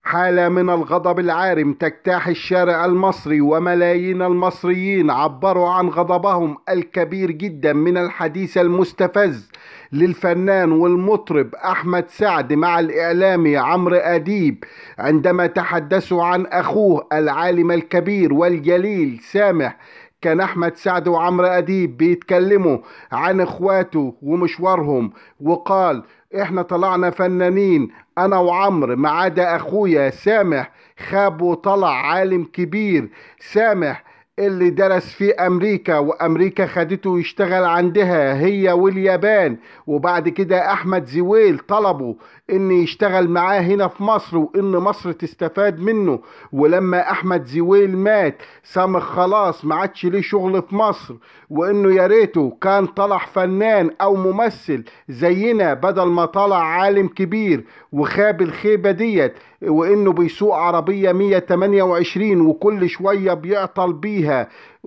حالة من الغضب العارم تجتاح الشارع المصري، وملايين المصريين عبروا عن غضبهم الكبير جدا من الحديث المستفز للفنان والمطرب أحمد سعد مع الإعلامي عمرو أديب عندما تحدثوا عن أخوه العالم الكبير والجليل سامح. كان أحمد سعد وعمرو أديب بيتكلموا عن إخواته ومشوارهم، وقال إحنا طلعنا فنانين أنا وعمرو ما عدا أخويا سامح، خاب وطلع عالم كبير. سامح اللي درس في أمريكا وأمريكا خدته يشتغل عندها هي واليابان، وبعد كده أحمد زويل طلبه إن يشتغل معاه هنا في مصر وإن مصر تستفاد منه. ولما أحمد زويل مات سامح خلاص ما عادش ليه شغل في مصر، وإنه يا ريته كان طلع فنان أو ممثل زينا بدل ما طلع عالم كبير وخاب الخيبة ديت، وإنه بيسوق عربية 128 وكل شوية بيعطل بيها.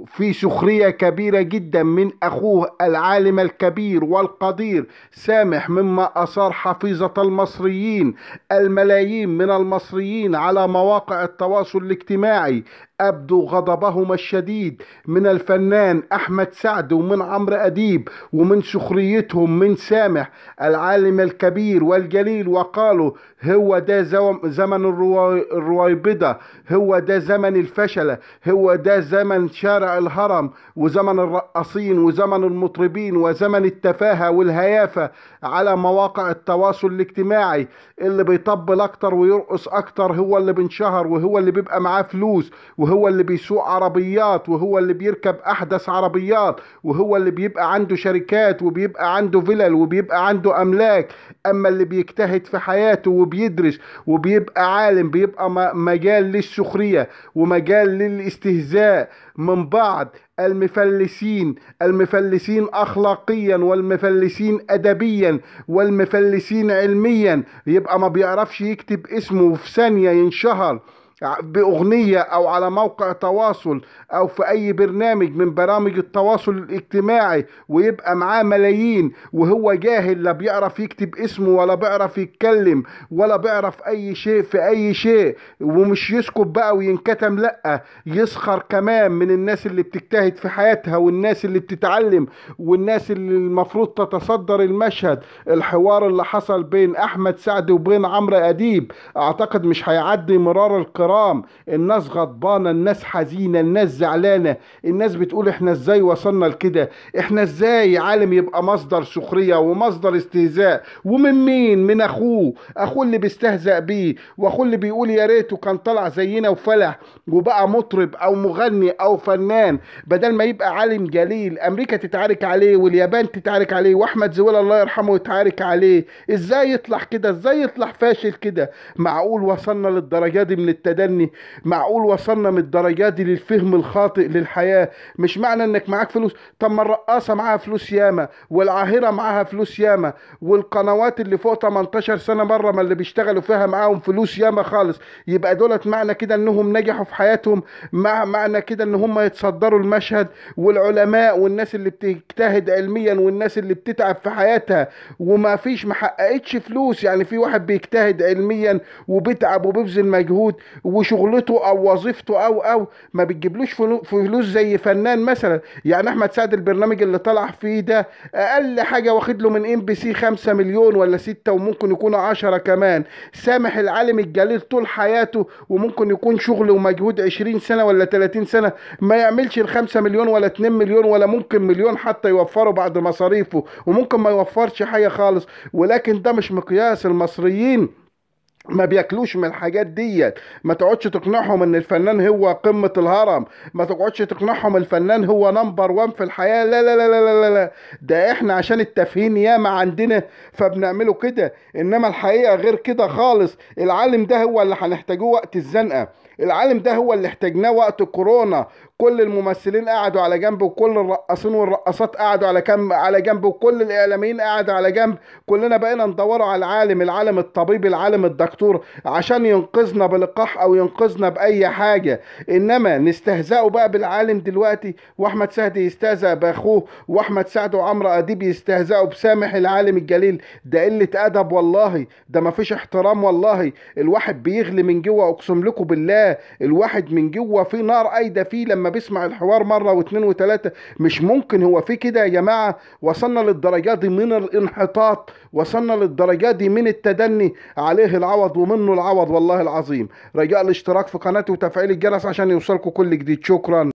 في سخرية كبيرة جدا من أخوه العالم الكبير والقدير سامح، مما أثار حفيظة المصريين، الملايين من المصريين على مواقع التواصل الاجتماعي أبدوا غضبهم الشديد من الفنان أحمد سعد ومن عمرو أديب ومن سخريتهم من سامح العالم الكبير والجليل، وقالوا هو ده زمن الرويبضة، هو ده زمن الفشلة، هو ده زمن شارع الهرم وزمن الرقاصين وزمن المطربين وزمن التفاهة والهيافة على مواقع التواصل الاجتماعي. اللي بيطبل أكتر ويرقص أكتر هو اللي بينشهر، وهو اللي بيبقى معاه فلوس، وهو اللي بيسوق عربيات، وهو اللي بيركب أحدث عربيات، وهو اللي بيبقى عنده شركات وبيبقى عنده فلل وبيبقى عنده أملاك. أما اللي بيجتهد في حياته وبيدرس وبيبقى عالم بيبقى مجال للسخرية ومجال للاستهزاء من بعض المفلسين، المفلسين أخلاقيا والمفلسين أدبيا والمفلسين علميا. يبقى ما بيعرفش يكتب اسمه في ثانية ينشهر بأغنية أو على موقع تواصل أو في أي برنامج من برامج التواصل الاجتماعي ويبقى معاه ملايين، وهو جاهل لا بيعرف يكتب اسمه ولا بيعرف يتكلم ولا بيعرف أي شيء في أي شيء، ومش يسكت بقى وينكتم، لأ يسخر كمان من الناس اللي بتجتهد في حياتها والناس اللي بتتعلم والناس اللي المفروض تتصدر المشهد. الحوار اللي حصل بين أحمد سعد وبين عمرو أديب أعتقد مش هيعدي مرار الكرام. الناس غضبانة، الناس حزينة، الناس زعلانة، الناس بتقول احنا ازاي وصلنا لكده، احنا ازاي عالم يبقى مصدر سخرية ومصدر استهزاء، ومن مين؟ من اخوه، اخوه اللي بيستهزأ بيه، واخوه اللي بيقول يا ريته كان طلع زينا وفلح وبقى مطرب او مغني او فنان بدل ما يبقى عالم جليل. امريكا تتعارك عليه واليابان تتعارك عليه واحمد زويل الله يرحمه يتعارك عليه. ازاي يطلع كده؟ ازاي يطلع فاشل كده؟ معقول وصلنا للدرجة دي من التدني؟ معقول وصلنا من الدرجات دي للفهم الخاطئ للحياة؟ مش معنى انك معاك فلوس، طب ما الرقاصة معاها فلوس ياما، والعاهرة معاها فلوس ياما، والقنوات اللي فوق 18 سنة بره ما اللي بيشتغلوا فيها معاهم فلوس ياما خالص، يبقى دولت معنى كده انهم نجحوا في حياتهم؟ معنى كده ان هم يتصدروا المشهد؟ والعلماء والناس اللي بتجتهد علميا والناس اللي بتتعب في حياتها وما فيش ما حققتش فلوس، يعني في واحد بيجتهد علميا وبيتعب وبيبذل مجهود وشغلته او وظيفته او ما بتجيبلوش فلوس زي فنان مثلا. يعني احمد سعد البرنامج اللي طلع فيه ده اقل حاجه واخد له من MBC 5 مليون ولا 6 وممكن يكون 10 كمان. سامح العالم الجليل طول حياته وممكن يكون شغله ومجهود 20 سنه ولا 30 سنه ما يعملش ال 5 مليون ولا 2 مليون ولا ممكن مليون حتى يوفره بعد مصاريفه، وممكن ما يوفرش حاجه خالص. ولكن ده مش مقياس. المصريين ما بياكلوش من الحاجات ديت. ما تقعدش تقنعهم ان الفنان هو قمة الهرم، ما تقعدش تقنعهم الفنان هو number one في الحياة. لا لا لا لا لا لا، ده احنا عشان التافهين ياما عندنا فبنعمله كده، انما الحقيقة غير كده خالص. العالم ده هو اللي هنحتاجوه وقت الزنقة، العالم ده هو اللي احتاجناه وقت كورونا. كل الممثلين قعدوا على جنب، وكل الرقاصين والرقاصات قعدوا على جنب، وكل الاعلاميين قعدوا على جنب. كلنا بقينا ندوروا على العالم، العالم الطبيب، العالم الدكتور، عشان ينقذنا بلقاح او ينقذنا باي حاجة. انما نستهزئوا بقى بالعالم دلوقتي، واحمد سعد يستهزأ باخوه، واحمد سعد وعمرو اديب يستهزئوا بسامح العالم الجليل. ده قلة ادب والله، ده مفيش احترام والله. الواحد بيغلي من جوه، اقسم لكم بالله الواحد من جوه في نار قايدة فيه لما بيسمع الحوار مرة واثنين وثلاثة. مش ممكن، هو في كده يا جماعة؟ وصلنا للدرجة دي من الانحطاط، وصلنا للدرجة دي من التدني. عليه العوض ومنه العوض والله العظيم. رجاء الاشتراك في قناتي وتفعيل الجرس عشان يوصلكم كل جديد. شكرا.